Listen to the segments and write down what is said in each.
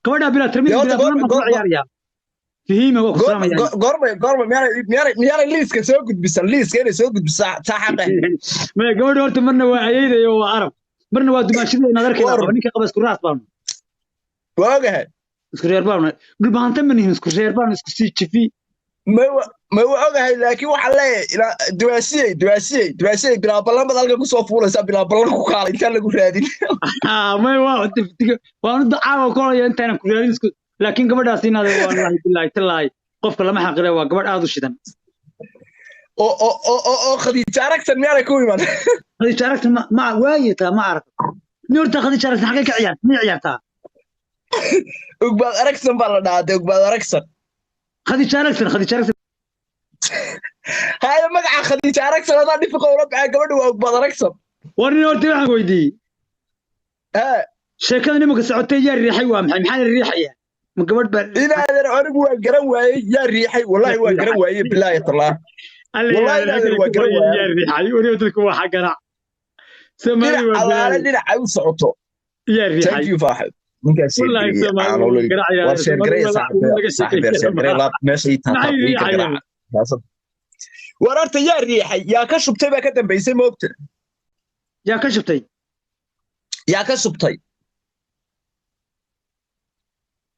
Gabadha bilaa Dee tirmidhi horta bilaa goorma balan baan kula ciyaarayaa. Fahiima waa ku salaamayaa. Goorma miyaanay liiska soo gudbisan, liiska inay soo gudbisaa taa xaqe. Maya, gabadha horta marna waa ayeydaya oo waa Arab, marna waa dumaashadii nadarkeeda. War. Qaba ninka qaba, isku raas baanu. Waa ogahay. Isku reer baanu, dhulbahanta ma nihin, isku reer baanu, isku sii jifi. Ma wa ogahay, laakiin waxaan leeyahay ilaa duwaasiyey duwaasiyey duwaasiyey bilaa ballan baad halkan kusoo fuulaysaa, bilaa ballan ku kaala intaan lagu raadin. Maya, waa waanu caawa kolaya intaanan ku raadin isku, laakiin gabadhaas inaad wallaahi bilaahi tallaahi qofka lama xaqire, waa gabadh aad u shidan. Oo Khadiija Aragsan miyaanay ku iman? Khadiija Aragsan ma waaye taa ma arag ni horta. Khadiija Aragsan xaggay ka ciyaarta? Miyay ciyaartaa? Ugbaad Aragsan baa la dhahaa dee, Ugbaad Aragsan. Khadiija Aragsan, Khadiija Aragsan. Haya, magaca Khadiija Aragsan adaa dhifiqa ula baxay, gabadha waa Ugbaad Aragsan. War nin, horta waxaan weydiiyey Hee. Sheekada nimanka socotay yaa riixay? Waa maxay? Maxaa la riixaya? Ma gabadh baa? Inaadan anigu waa garan waayey yaa riixay, wallahi waa garan waayey, bilaahi talaa. Alla. Wallahi inaadan waa garan waayey. Yaa riixay? Wariyo dadku waa xagana Soomaali dhinac waa allaale balaayo. Dhinacay u socoto. Yaa Thank riixay? you faaxib ninkaas. Wallahi Soomaali waa garacaya. War sheer Soomaali gareey. waa laga Saaxiib saaxiib sheekeyn sheer gareey laab meesha ii taataab Maxay ii riixayaan? gargaraaca. War horta yaa riixay, yaa ka shubtay baa ka dambaysay, moogta? Yaa ka shubtay? Yaa ka shubtay?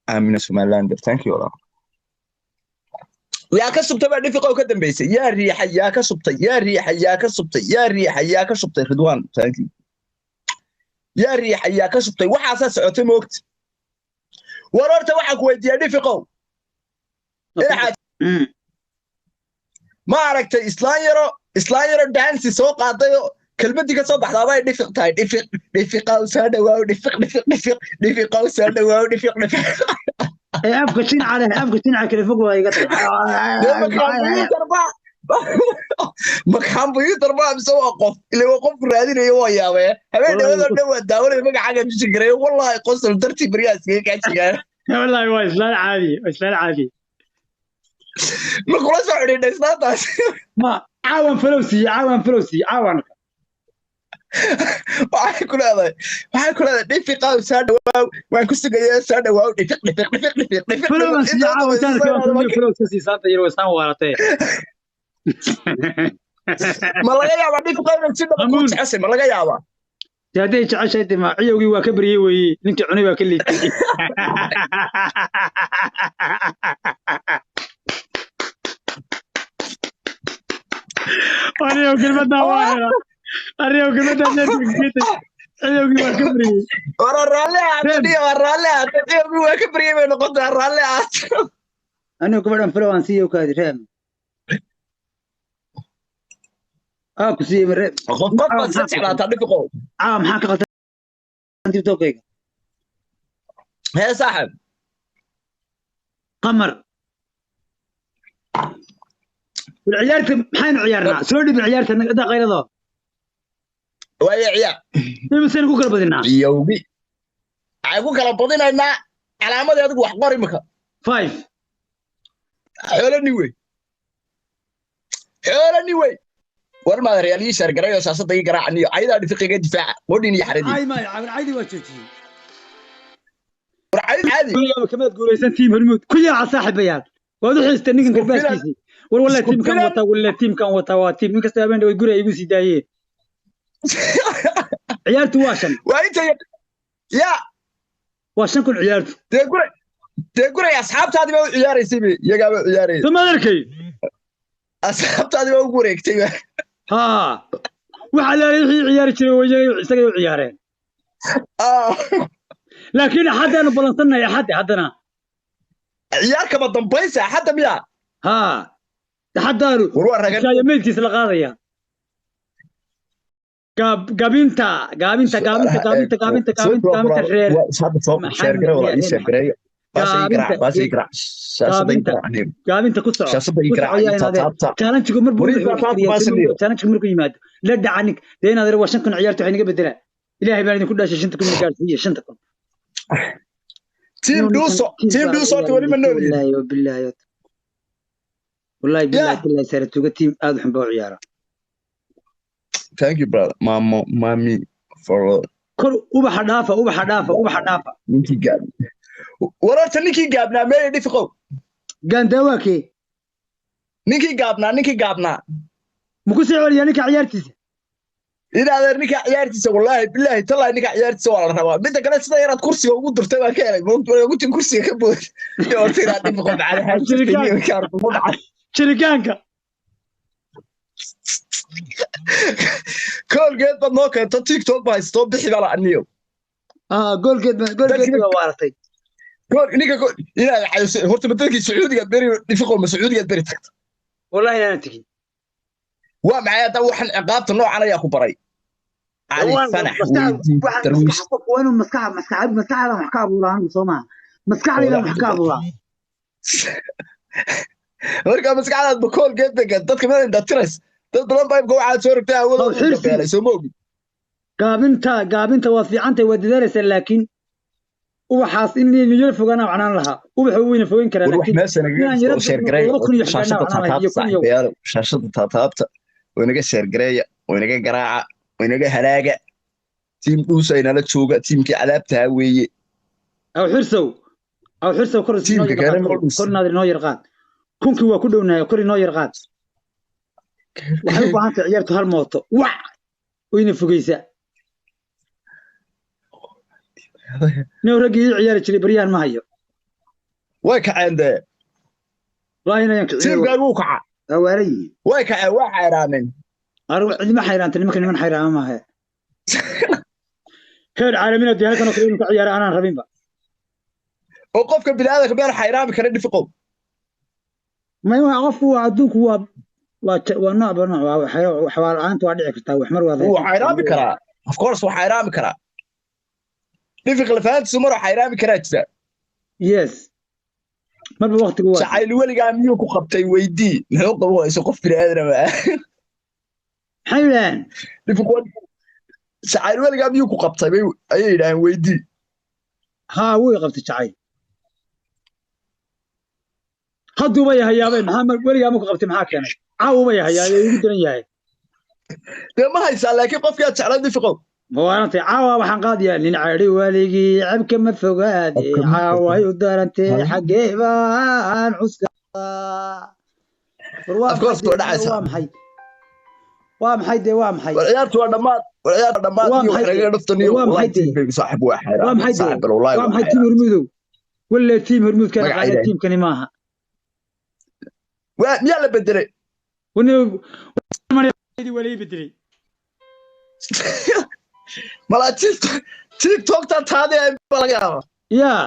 Aamina Somalilander, thank you walaal. Yaa ka shubtay baa dhifiqow ka dambaysay? Yaa riixay, yaa ka shubtay, yaa riixay, yaa ka shubtay, yaa riixay, yaa ka shubtay? Ridwan, thank you. Yaa riixay, yaa ka shubtay? Waxaasaa socotay, moogta? War horta waxaan ku weydiiyaa dhifiqow dhinacaad ma aragtay islaan yaro, islaan yaro dansi soo qaadayoo kelmadii ka soo baxdaaba ay dhifiq tahay? Dhifiq dhifiqaw soo dhawaaw, dhifiq dhifiq dhifiq dhifiqaw soo dhawaaw, dhifiq dhifiq. Ee afka jinaca leh, afka jinaca kale fog waa iga Dee ma computer ba, ma computer ba mise waa qof? Ile waa qofku raadinayo, waa yaabee habeen Wallahi dhawadoo dhan waa daawanaya magacaaga jishigareeyo, wallahi qosol dartii baryaha iskaga kaajigaa. Wallahi waa islaan caadi, waa islaan caadi. Ma kula soo xidhiidha islaantaas? Ma caawan falow siiye, caawan falow siiye, caawan. Waxay ku leedahay, waxay ku leedahay dhifiqaaw soo dhawaaw, waan ku sugayaa, soo dhawaaw, dhifiq dhifiq dhifiq dhifiq dhifiq. Falow aan siiye caawan Inta jaanka waan ku falow iska sii saanta yar, waa islaan waaratee. Ma laga yaabaa dhifiqa inay si dhaba kuu Hamuun. jeceshay? Ma laga yaabaa? Dee hadday jeceshahay dee ma ciyowgii waa ka baryey weeye, ninkii cunay baa ka liitay. Anigo kelmaddaa waa helaa, anigo kelmaddaa neerka, ciyowgii waa ka baryey. Wara raalli ahaato. Reem. Dhiyo waa raalli ahaato, ciyowgii waa ka baryay bay noqotaa, raalli ahaato. Anigo gabadhan falow aan siiyo kaadi reem aa ku siiyey reem. Qof qof baad iska jeclaataa dhifiqow. Caawa maxaa ka qaldan TikTokayga? Hee saaxib. Qamar ciyaarta maxaynu ciyaarnaa? Soo dhib ciyaarta da qaylado. Waaye ciyaar. Imisaynu ku kala badinaa? Ciyowgii waxaan ku kala badinaynaa calaamadii, adigu wax qor imika. 5. Xoolo ni wey, xoolo ni wey. War maad reyaal ii sheergaray oo shaashadda ii garaaca niyo caydaa dhifiqiga difaaca qodhin iyo xaradii. Ay maay caawin, caydi waa joojiyey. War cayd caadi. Kuliyaaba kamaad guulaysan tiim Hormuud ku yaaca saaxiibayaal, waad u xiistay ninkan Isku filan. garbaaskiisii. War wallahi Isku tiimkan filan. wataa, wallahi tiimkan wataa, waa tiim inkasta habeen dhaweyd guriga igu sii daayeen. Ciyaartu waa 5. Waa inta ya. Waa 5000 ciyaartu. Dee guray, dee guray, asxaabtaadii baa u ciyaaraysay be, iyagaaba u ciyaarayay. Soo maad arkay? Asxaabtaadii baa ugu wareegtay ba. Haa, waxa la wixii ciyaari jiray way isagay u ciyaareen. Ah, laakiin axaddaanu ballansannahay, axadda haddana. Ciyaar kama dambaysa hadda miyaa? Haa, axaddaanu. War waa ragan. Shaayo meydkiisa la qaadaya. Gabinta gaabinta gaabinta gaabinta gaabinta gaabinta gaabinta reer Gaabinta. Gaabinta ku soco, ku soco yaa inaadee challenge-gu mar buu Wariis baa taas maasaniyo. Challenge-gu markuu yimaado la dhaca nin dee inaad waa 5000 ciyaarta waxay naga bedelaa. Ilaahay baan idinku dhaashay, 5000 na gaarsiiya, 5000. Tiim Dhuuso, tiim Dhuuso horta weli ma nool yihiin? Wallaahi bilaahi, wallahi billahi billahi, Saratuga tiim aad u xun baa u ciyaara. Thank you brother, mamo mami for Kor ubaxa dhaafa, ubaxa dhaafa, ubaxa dhaafa. Ninkii gaari. Wararta ninkii gaabnaa meel dhifiqow. Gaandawaakee? Ninkii gaabnaa, ninkii gaabnaa. Ma ku soo celiyaa ninka ciyaartiisa? Inaadeer ninka ciyaartiisa, wallaahi bilaahi tallaahi, ninka ciyaartiisa waa la rabaa. Midda kale, sida yaraad kursiga ugu durtay baan ka helay. Moogta kursiga ka bood horta inaad dhifiqo macnaha. Jiritaanka. Koolgeed baad noo keento, TikTok baa haystoo, bixi baa la aniyo. Goolgeed goolgeed baa waaratay. Ninka inaad xayuusi horta badalkii Sacuudigaad beri dhifiqo, ma Sacuudigaad beri tagta? Wallahi inaan tegin. Waa maxay hadda waxan ciqaabta noocan ayaa ku baray? Cali Fanax. Darwiish, waa inuu maskaxa maskaxa maskaxda wax ka abuuraa. Anigu soo maaha, maskaxdayda wax ka abuuraa. Marka maskaxdaad ba koolgeed bay dadka meel indhatirays. Dad badan baa imka waxaad soo rogtay awoodooda beelay, soo ma ogid? Gaabinta, gaabinta waa fiicantay, waa dadaalaysaa, laakiin ubaxaas in yaro fogaana wacnaan lahaa. Ubaxa weyna fogeyn karaa, laakiin shaashada taataabta oo inaga sheergareeya oo inaga garaaca oo inaga halaaga. Tiim dhuusa inala jooga, tiimkii cadaabtaha weeye. Aw xirsow, aw xirsow, kor kor naadir inoo yar qaad. Kunkii waa ku dhownahay, kor inoo yar qaad. Waxay u baahan tahay ciyaartu hal mooto wac wayna fogeysaa. Nin raggii ii ciyaari jiray baryahan ma hayo. Way kaceen dee. Wallaahi inayaan kicin. Tiimkaagu wuu kaca. Waa waaran yihiin. Way kaceen, waa xayraameen. Anigu cidima xayraanta, nimanka niman xayraama maaha. Heer caalamiina dee halkan oo kale inuu ka ciyaara anaan rabinba. Oo qofka bini'aadanka meel xayraami kara, dhifiqow? May, waa qofku, waa adduunku, waa noocba nooc. Waa la'aanta waa dhici kartaa wax mar waa. Wuu xayraami karaa, of course wuu xayraami karaa. Dhifiq lafahantiisu mar xayraami karaa jira. Yes, marba waqtigu waa. Jacayl weligaa miyuu ku qabtay? Weydii muxuu qaban wayso qof bini'aadan ah. Maxay yidhaaheen? Dhifiq, jacayl weligaa miyuu ku qabtay bay ayay yidhaaheen, weydii. Haa, wuu qabtay jacayl, hadduuba yahayaabay. Maxaa weligaa ma ku qabtay? Maxaa keenay? Caawuba yahayaay, igu daran yahay. Dee ma haysaa laakiin qofkii aad jeclayd, dhifiqow? Mawaarantay, caawa waxaan qaadayaa nin cadhi waligii cabka ma fogaade, caaway u darantay, xaggee baan cuska. Of course waa dhacaysaa. Waa maxay, waa maxay dee, waa maxay? War ciyaartu waa dhammaad, war ciyaartu waa dhammaad. Waa iyo maxay wax naga dhuftaniyo. Waa maxay wallahi dee? Saaxib waa xayraam. Waa maxay dee? Saaxib wallahi. Waa maxay tiim Hormudow? Walle tiim Hormuudkan Magaca qaada Ilaahay. Tiimkani maaha. Waa miyaa la bedelay? Wani waa la bedelay. Malaa TikToktan taadii ahayn baa laga yaabaa. Yaa.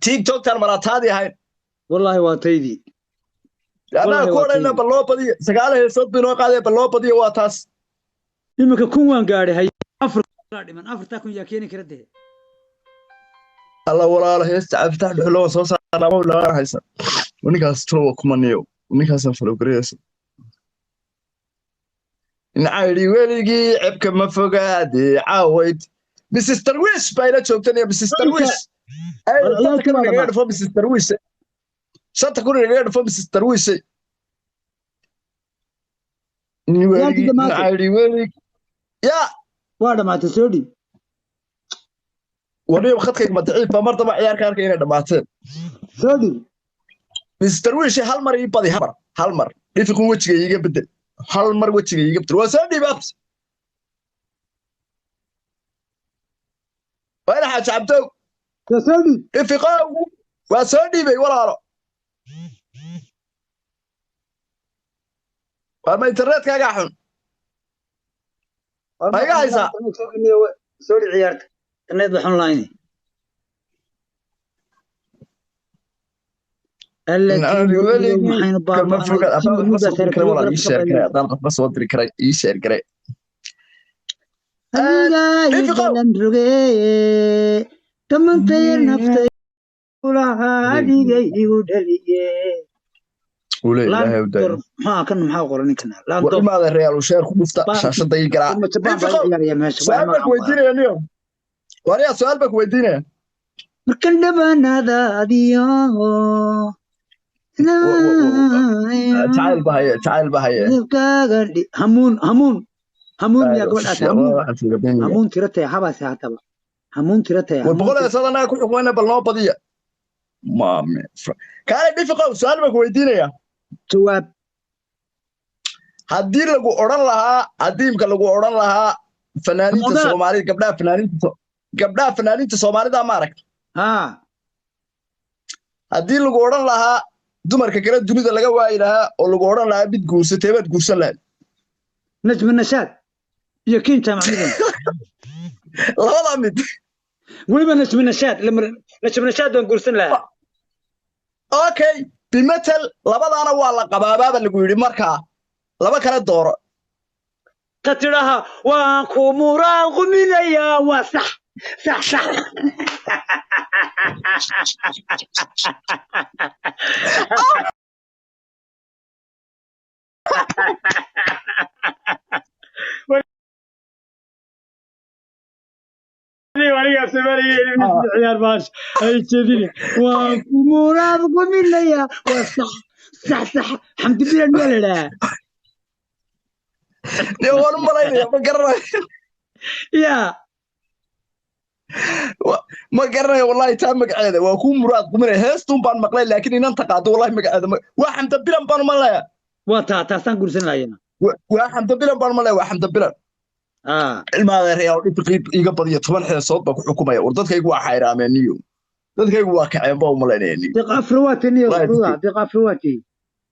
TikToktan malaa taadii ahayn. Wallahi waa taydii. Annaga Wallahi ku waa odhanayna taydii. Bal loo badiyo, 9 heesood bay noo qaadaya, bal loo badiyo, waa taas. Iminka 1000 waan gaadhay, hay afar dhiman, 4000 yaa keeni kara dee? Alla walaalo, heesta Cabdifatax Dhuxulo waan soo saarnaa, ma lagaan haysa. Ninkaas turo kumaniyo, ninkaasaan falowgarayaysa. Nacaydi weligii cebka ma fogaade, caawayd Mrs Darwish baa ila joogtan iyo Mrs Darwish. Ay, War 5000 ciyaartii waa nagaga dhammaatay. dhufo Mrs Darwish, 5000 nagaga dhufo Mrs Darwish. Ciyaartii dhammaatay. Nacaydi weligii ya. Waa dhammaatay, soo dhiib. Waniyo khadkayga ma daciif ba? Mar daba ciyaarka arkay inay dhammaateen. Soo dhiib. Mr Darwish, hal mar ii badi, hal mar, hal mar dhifiqun wejiga iiga bedel, hal mar wejiga iiga bedel. Waa soo dhiib abs, waa ina Xaaji Cabdow. Soo soo dhiib. Dhifiqow, waa soo dhiibay walaalo. Waa ma internetkaagaa xun? Ma iga haysaa? Soo dhiib ciyaarta, internet ba xun lahayn. Alla Nacaydi weligii maxaynu kama baaba'nay? fogaad. Tiim Haddaan Hormuud waxba baa soo diri karay walaal, ii sare sheer garay. Haddaan waxba soo diri karay, ii sheer garay. Adiga Dhifiqow. idalan roge tamantay naftay ulahaa, adiga igu dhaliye. Ule Ilaahay u daayo. Maxaa kan, maxaa qoran ninkan? War Laandoor. imaada real sheer ku dhufta, Baan- shaashada ii garaac. Jabaan baa Dhifiqow, ciyaaraya meesha. su'aal baan ku weydiinaya niyo. Wariyaa, su'aal baan ku weydiinaya. Markan dhabanadaadiyo. Jacayl ba haye, jacayl ba haye. Hamuun, hamuun, hamuun, miyaa gabadhaas hamuun? Hamuun tira tahay habaase hataba Hamuun tira tahay. War 100 heesood annaga ku xukumayna, bal noo badiya. Maame kaale dhifiqow, su-aal baan ku weydiinaya. Jawaab. Haddii lagu odhan lahaa, haddii imka lagu odhan lahaa fanaaniinta Soomaalida, gabdhaha fanaaniinta Soomaalida ma aragta? Haa. Haddii lagu odhan lahaa dumarka kale dunida laga waayi lahaa oo lagu odhan lahaa mid guursatee baad guursan lahayd? Najmi Nashaad iyo Kiin Jaamac Midan. Labadaa mid. Weliba Najmi Nashaad, Najmi Nashaad baan guursan lahaa. Okay, bimatal labadaana waa la qabaabaaba lagu yidhi, markaa laba kale dooro. Ta tidhaha waan ku muraan quminayaa waa sax sax sax. Ciyaar baash ay jeedine, waan ku muraad quminayaa waa sax sax sax. Xamdi Bilan miyaa la idhahaa? Dee waan u malaynaya, ma garanayo. Ya. Ma garanayo wallahi taa magaceeda. Waa kuu muraad quminaya heestuun baan maqlay, laakiin inan taqaado wallahi magaceeda waa Xamda Bilan baan u malaynayaa. Waa taa, taasaan guursan lahayna. Waa Xamda Bilan baan u malaynayaa, waa Xamda Bilan. Ilma adeerayaal, dhifiqii iga badiya, 10 heesood baa ku xukumaya. War dadkaygu waa xayraameen niyo, dadkaygu waa kaceen baa u malaynaya niyo. Deeq Afrawaati niyo, Deeq Afrawaati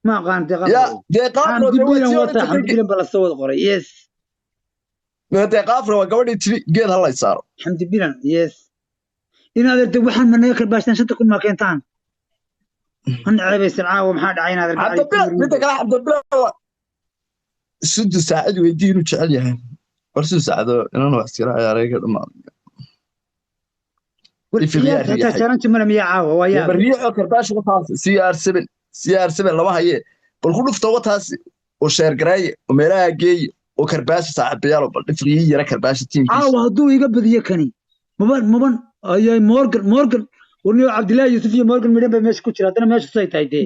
ma aqaan Deeq. Ya Deeq Afro. Xamdi Bilan wata, Xamdi Bilan baa lasoo wada qoray, yes. Deeq Afro waa gabadhii tiri geed ha lay saaro. Xamdi Bilan, yes. In adeerta waxaan ma naga karbaashtaan 5000 ma keentaan, han ceebaysan caawa. Maxaa dhacay in adeer? Xamdi Bilan midda kale, Xamdi Bilan waa Sudu Saacid weydii inuu jecel yahay. War Sudu Saacado inaan wax iskala ciyaaray ka dhamaaday. Challenge male miyaa caawa? Waa yaab. Bariixo karbaash wataas CR7 CR7 lama haye, bal ku dhufta wataas oo sheer gareeye oo meelaha geeye oo karbaash saaxiibayaal, bal dhifriyii yara karbaasha tiimkiisa. Caawa hadduu iga badiyo kani maban maban ayay Morgan Morgan warniyo Cabdillaahi Yuusuf iyo Morgan midhan bay meesha ku jira, haddana meesha say tahay dee.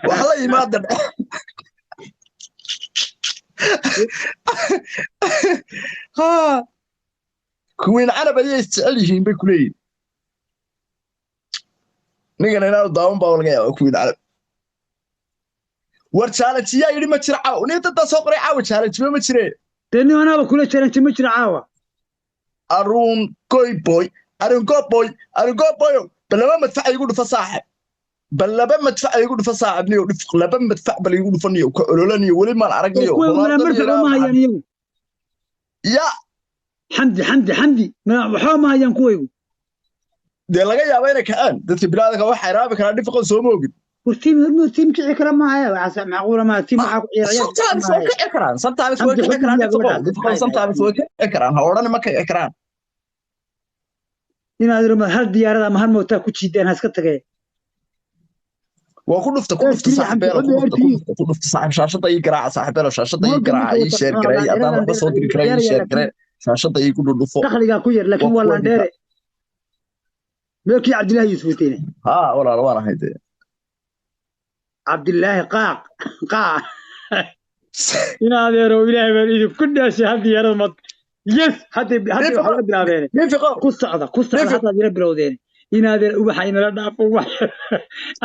Wax la yimaada kuwiin Canab ayay isjecel yihiin bay kuleeyihin. Ninkana inaanu daawan baa laga yaaba kuwiin Canab. War challenge yaa yidhi ma jira caawa? Nin daddaa soo qoray caawa challenge ma jire. Dee nin anaaba kula challenge ma jira caawa. Arun goyboy, Arun goboy, Arun goboyo, bal laba madfac igu dhufa saaxib, bal laba madfac igu dhufa saaxib niyo dhif, laba madfac bal igu dhufa niyo ka ololaniyo weli maan aragniyo. Kuwa marfac ma hayaan iyagu. Ya. Xamdi Xamdi Xamdi waxba ma hayaan kuwaygu. Dee laga yaaba inay kacaan dadka biniaadanka waxay raabi karaa dhifiqan, soo ma ogin? War tiim tiim kici kara maaha, waxaas macquula maaha. Tiim waxaa ku ciyaar. Sometimes way kici karaan, sometimes way kici karaan dhifiqo, dhifiqo sometimes way kici karaan, ha odhani ma kici karaan. Inaad irma hal diyaarad ama hal mootaa ku jiidaan ha iska tagee. Waa ku dhufta, ku dhufta saaxiibeelo, ku dhufta, ku dhufta, ku dhufta saaxiib, shaashada ii garaaca saaxiibeelo, shaashada ii garaaca, ii sheer gareey, haddaan waxba soo diri karaa ii sheer garee, shaashada ii ku dhudhufo. Dakhligaa ku yar, laakiin waa landheere meelkii Cabdillaahi Yuusuf wateyne. Haa walaal, waan ahay dee. Cabdillaahi qaaq qaac in adeero, ilaahay baan idinku dhaashay, hal diyaarad mad, yes. Hadday hadday waxaa la bilaabeen ku socda, ku socda, haddaad ila bilowdeen. In adeer ubaxa inala dhaafo ubax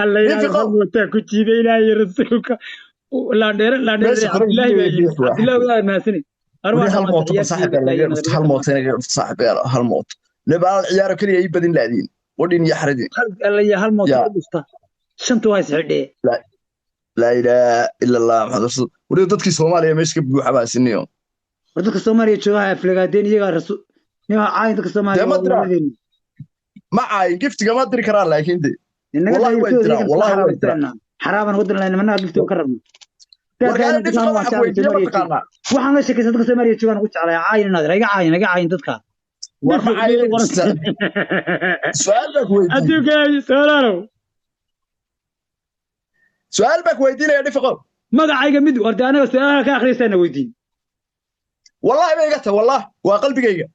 alla inaad hal mootaa ku jiiday, ilaahay iyo rasuulka, laandheere laandheere. Cabdillaahi baa yidhi, Cabdillaahi waa mahadsanid. Hal mooto saaxiib laga dhufto, hal mooto inaga dhufto saaxiib, hal mooto lebaal ciyaaro kaliya ii badin laadiin wadhin iyo xaradin. Alla iyo hal mooto ku dhufta, shanta waa isxidhee. Laa ilaaha ila Allah Maxamed rasuul. Weliba dadkii Soomaaliya meesha ka buuxa baa siniyo. War dadka Soomaaliya joogaha aflagaadeen iyagaa rasul nimaa caayin dadka Soomaaliya. Ma diraan, ma caayin, giftiga ma diri karaan, laakiin de wallahi way diraan, wallahi way diraan. Xaraaban wadan lahayn manaha giftiga ka rabno. Warkaana dhifka waxa weydiiye ma taqaanaa? Waxaan la sheekaysan dadka Soomaaliya joogaan ugu jeclaa caayin inaad iga caayin, iga caayin dadka. War ma caayin, su'aal baa ku weydiiyey adduunka su'aalaalow. Su'aal baa ku weydiinaya dhifiqow. Magacayga mid warde anaga su'aalaha ka akhriyaysana weydiin. Wallahi bay iga tahay, wallah waa qalbigayga.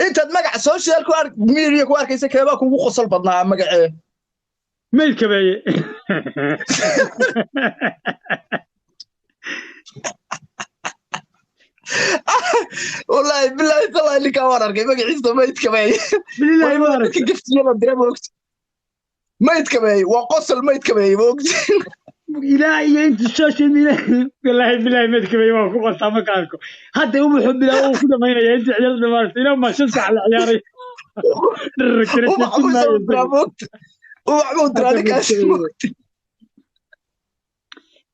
Intaad magaca social ku ark media ku arkaysa keebaa kugu qosol badnaa magacee? Mail kabeeye. Wallaahi bilaahi tallaahi, ninkaa waan arkay, magaciisa maydka bay. Bilaahi ma dadka aragtay? Giftiya la dira moogta, maydka bay, waa qosol, maydka bay moogta. Ilaa iyo inta social media, wallaahi bilaahi maydka bay waan ku qostaa marka arko. Hadda ubaxu bilaa uu ku dhamaynaya inta ciyaarta dhamaatay ilaa ma 5 saac la ciyaaray. Ubax buu soo diraa moogta, ubax buu diraa ninkaas moogta.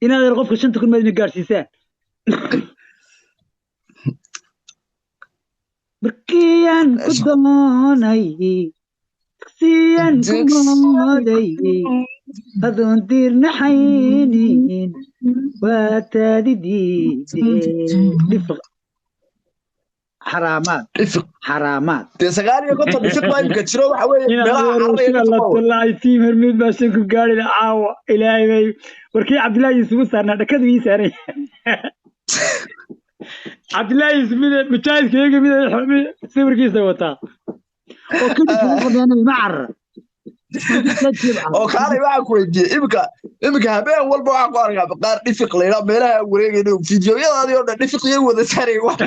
Inaad yar qofka 5000 maad ina gaarsiisaan. Markii aan ku doonay, dugsiyaan ku mooday, adoon diirnaxaynin waa taadi diidee. Dhifiq xaraamaad. Dhifiq. Xaraamaad. Dee 59 dhifiq baa imika jiro, waxa weeye meelaha carraya ka tuqow. Wallaahi tiim Hermid baa 5000 gaari la caawa. Ilaahay bay warkii Cabdillaahi Yuusuf u saarnaa, dhakadu ii saaray Cabdillaahi Yuusuf, mid mujaahidka iyaga mid sawirkiisa wataa oo kadib ugu qornaa ma carara. Oo kaalay, waxaan ku weydiiyey, imika habeen walba waxaan ku arkaa qaar dhifiq la yidhaa meelaha aan wareegayno, fiidiyoyadaadii oo dhan dhifiq iyo wada saaraya, wax.